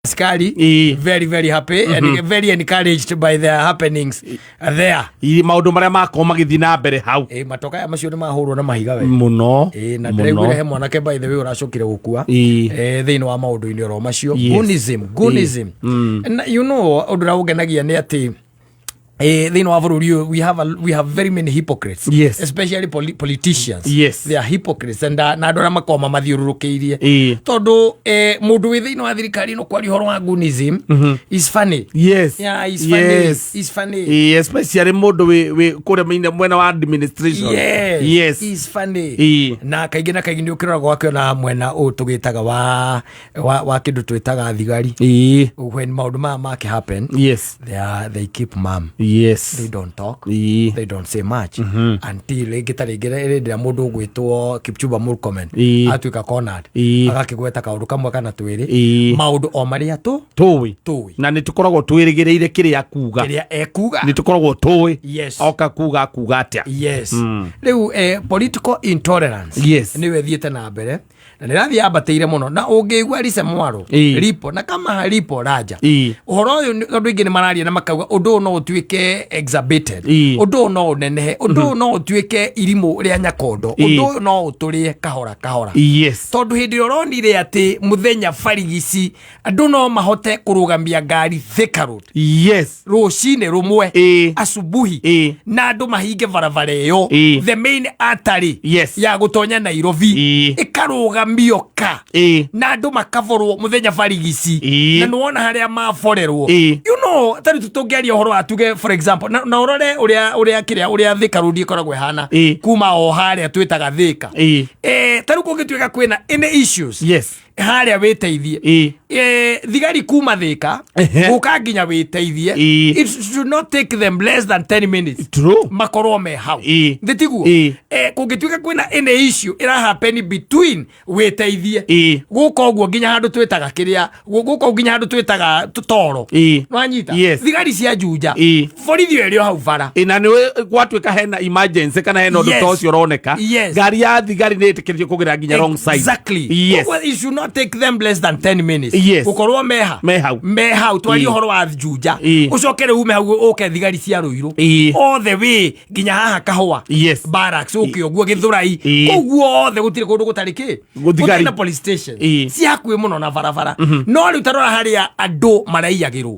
Askari very very happy and very encouraged by the happenings there. Maũndũ marĩa makorwo magĩthiĩ na mbere hau. Matoka ya macio nĩ mahũrwo na mahiga we. Mũno. Na ndĩraiguire he mwanake, by the way, ũracokire gũkua thĩinĩ wa maũndũ-inĩ oro macio. Gunism, gunism. Na you know ũndũ ũrĩa ũngenagia nĩ atĩ thĩinĩ wa bũrũri ũyũ we have very many hypocrites, especially politicians. They are hypocrites and na andũ arĩa makoragwo mamathiũrũrũkĩirie, tondũ mũndũ wĩ thĩinĩ wa thirikari ĩno kwaria ũhoro wa gunism is funny. Yeah, is funny. Is funny. Especially mũndũ wĩ kũrĩa mwena wa administration. Is funny. Na kaingĩ na kaingĩ nĩ ũkĩrora gwakĩona mwena ũyũ tũgĩtaga wa kĩndũ twĩtaga thigari, when maũndũ maya make happen, they keep mum. They don't talk. They don't say much until rĩngĩ ta rĩngĩ rĩndĩ ĩrĩa mũndũ ũgwĩtwo Kipchumba Murkomen atuĩka cornered, agakĩgweta kaũndũ kamwe kana twĩrĩ, maũndũ o marĩa tũ tũĩ. Tũĩ. Na nĩ tũkoragwo twĩrĩgĩrĩire kĩrĩa kuga. Kĩrĩa ekuga. Nĩ tũkoragwo tũĩ oka kuga atĩa. Yes, rĩu political intolerance nĩyo ĩthiĩte na mbere na nĩ ĩrathiĩ yambatĩire mũno, na ũngĩigua lisemwaro lipo na kama lipo raja ũhoro ũyũ andũ aingĩ nĩ mararia na makauga ũndũ ũyũ no ũtuĩke exacerbated, ũndũ ũyũ no ũnenehe, ũndũ ũyũ no ũtuĩke irimũ rĩa nyakondo, ũndũ ũyũ no ũtũrĩe kahora kahora, tondũ hĩndĩ ĩrĩa ũronire atĩ mũthenya barigici andũ no mahote kũrũgamia ngari Thika Road rũcinĩ rũmwe, asubuhi, na andũ mahinge barabara ĩyo, the main artery ya gũtonya Nairobi, ĩkarũgamio ka na andũ makaborwo mũthenya barigici, na nĩwona harĩa maborerwo. Ta rĩu tũngĩaria ũhoro wa tuge, for example, na ũrore ũrĩa kĩrĩa ũrĩa Thika Road ĩkoragwo ĩhana, kuma o harĩa twĩtaga Thika, ta rĩu kũngĩtuĩka kwĩna any issues harĩa wĩteithie, thigari kuma Thika gũka nginya wĩteithie, it should not take them less than 10 minutes makorwo me hau. Thĩ tiguo? Kũngĩtuĩka kwĩna any issue ĩra happen between wĩteithie gũka ũguo nginya handũ twĩtaga kĩrĩa gũka ũguo nginya handũ twĩtaga toro, nwanyita? Yes. Thigari cia Juja, borithi ĩrĩ o hau bara. Na nĩ gwatuĩka hena emergency kana hena ũndũ ta ũcio ũroneka, ngari ya thigari nĩ ĩtĩkĩrĩtio kũgera nginya wrong side. Koguo it should not take them less than 10 minutes gũkorwo meha Me hau. Me hau. Twarie ũhoro wa Juja, ũcoke rĩu ume hau ũke thigari cia Rũirũ all the way nginya haha Kahũa barracks, ũke ũguo Gĩthũrai, kũu guothe gũtirĩ kũndũ gũtarĩ kĩ Thigari. gũtarĩ na police station ci hakuhĩ mũno na barabara. No rĩu tarora harĩa andũ maraiyagĩrwo.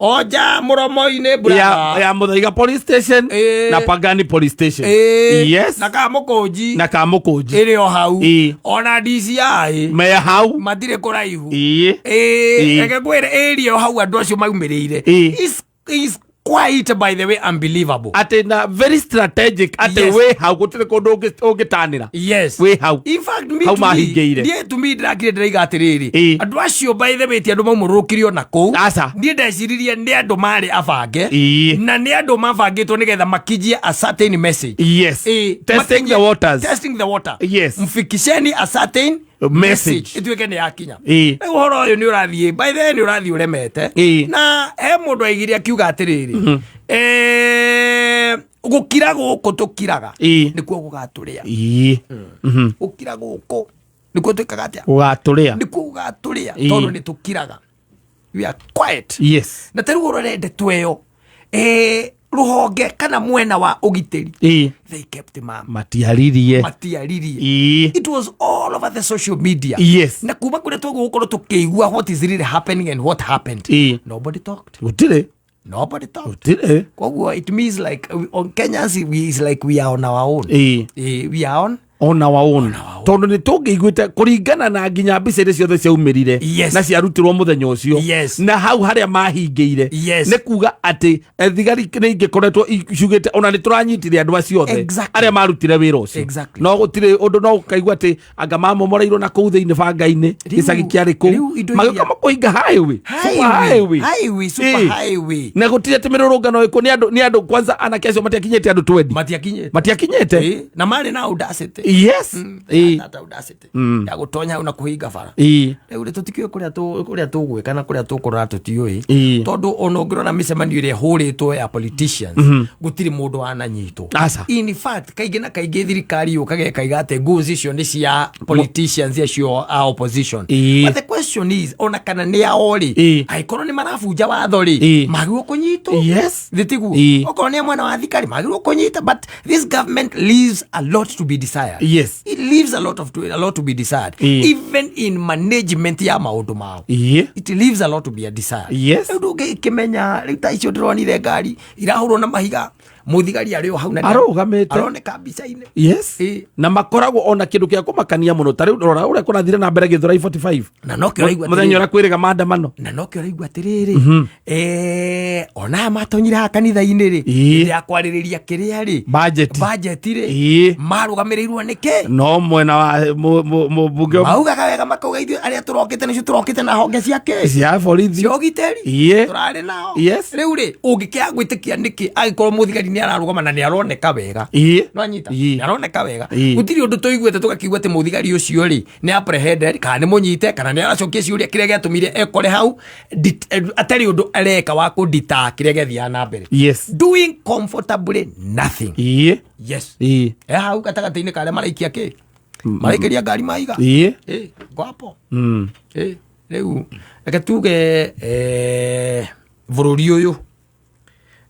Oja mũromo-inĩ Ya, brother. ya Muthaiga police station na Pangani police station. Na Kamũkũnji. Na Kamũkũnji. Ĩrĩ o hau. Ona DCI me hau. Matirĩ kũraihu. Reke ngwĩre, area o hau andũ acio maumĩrĩire is quite, by the way, unbelievable. Atĩ na very strategic atĩ wĩ hau gũtirĩ kũndũ ũngĩtanĩra. Wĩ hau. In fact, me Hau to me, mahingĩire. niĩ to me ndĩrakire ndĩraiga atĩrĩrĩ, andũ acio, by the way, ti andũ maumũrũrũkirio na kũu. Aca. Niĩ ndeciririe nĩ andũ marĩ abange na nĩ andũ mabangĩtwo nĩgetha makinjie a certain message. Testing the waters. Testing the water. Mfikisheni a certain message. Ĩtuĩke nĩ yakinya. Rĩu ũhoro ũyũ nĩ ũrathiĩ, by the way, nĩ ũrathiĩ ũremete. Na he mũndũ aigire akiuga atĩrĩrĩ, gũkira gũkũ tũkiraga nĩkuo gũgatũrĩa. Gũkira gũkũ nĩkuo twĩkaga atĩa? Gũgatũrĩa. Nĩkuo gũgatũrĩa, tondũ nĩ tũkiraga, we are quiet. Na tarĩu ũrore ndeto ĩyo, rũhonge kana mwena wa ũgitĩri, they kept mum. Matiaririe. Matiaririe. It was all over the social media. Na kuma kũrĩa tũgũkorwo tũkĩigua what is really happening and what happened, nobody talked. Gũtirĩ. Nobody talked. Gũtirĩ. Koguo it means like on Kenyans is like we are on our own. We are on on our own. Our own. Tondũ nĩ tũngĩiguĩte kũringana na nginya mbica iria ciothe ciaumĩrire na ciarutirwo mũthenya ũcio na hau harĩa mahingĩire, nĩ kuga atĩ thigari nĩ ingĩkoretwo ciugĩte ona nĩ tũranyitire andũ acio othe arĩa marutire wĩra ũcio. No gũtirĩ ũndũ, no ũkaigua atĩ anga mamomoreirwo na kũu thĩinĩ banga-inĩ gĩcagi kĩarĩ kũu Rĩu indo magĩũka makũhinga highway, super highway. Highway, super highway. Na gũtirĩ atĩ mĩrũrũngano ĩkũ, nĩ andũ kwanza anake acio matiakinyĩte andũ 20. Matiakinyĩte. Matiakinyĩte. Na marĩ na audacity. Yes. Ĩĩ. That audacity ya gũtonya hau na kũhinga bara. Rĩu rĩ, tũtikĩũĩ kũrĩa tũgwĩka na kũrĩa tũkũrora tũtiũĩ, tondũ ona ũngĩrora mĩcemanio ĩrĩa ĩhũrĩtwo ya politicians, gũtirĩ mũndũ wananyitwo. Aca. In fact, kaingĩ na kaingĩ thirikari yũkaga ĩkaiga atĩ goons icio nĩ cia politicians acio a opposition. But the question is, ona kana nĩ ao rĩ, angĩkorwo nĩ marabunja watho rĩ, magĩrĩirwo kũnyitwo. Thĩ tiguo? Okorwo nĩ a mwena wa thirikari, magĩrĩirwo kũnyita, but this government leaves a lot to be desired. It leaves a lot to be desired, even in management ya maũndũ mao. It leaves a lot to be desired. Rĩu ndũngĩkĩmenya, rĩu ta icio ndĩronire ngari irahũrwo na mahiga, mũthigari arĩ o hau na Arũgamĩte. aroneka mbica-inĩ. Yes. Na makoragwo ona kindu kia kumakania muno, ta riu rora uria kurathire na mbere Githurai 45, Na nokĩo ũraigua muthenya atĩrĩrĩ, uria kwiriga maandamano. Na nokĩo ũraigua atĩrĩrĩ, ona aya matonyire haha kanitha-inĩ rĩ, hĩndĩ ya kwarĩrĩria kĩrĩa rĩ, Budget. Budget rĩ, marũgamĩrĩirwo nĩ kĩ? No mwena wa mbunge. Maugaga wega, makauga ithuĩ arĩa tũrokĩte nĩcio tũrokĩte na honge cia kĩ? Cia borithi. Cia ũgitĩri. Tũrarĩ nao. Rĩu rĩ, ũngĩkĩaga gwĩtĩkia nĩkĩ angĩkorwo mũthigari nĩ ararũgama na nĩ aroneka wega? Nwanyita? Nĩ aroneka wega. Gũtirĩ ũndũ tũiguĩte tũgakiuga atĩ mũthigari ũcio rĩ, nĩ apprehended, kana nĩ mũnyite, kana nĩ aracokia ciũria kĩrĩa gĩatũmire ekore hau, atarĩ ũndũ areka wa kũndita kĩrĩa gĩathiaga na mbere. Doing comfortably nothing. Yes. E hau gatagatĩ-inĩ karĩa maraikia kĩ, maraikĩria ngari mahiga. Ngwapo. Rĩu reke tuge, bũrũri ũyũ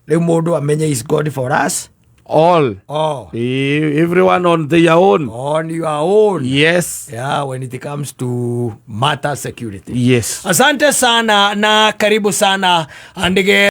rĩu mũndũ amenye is God for us all. Oh. Everyone on their own. On your own. Yeah, when it comes to matter security. Asante sana na karibu sana andige.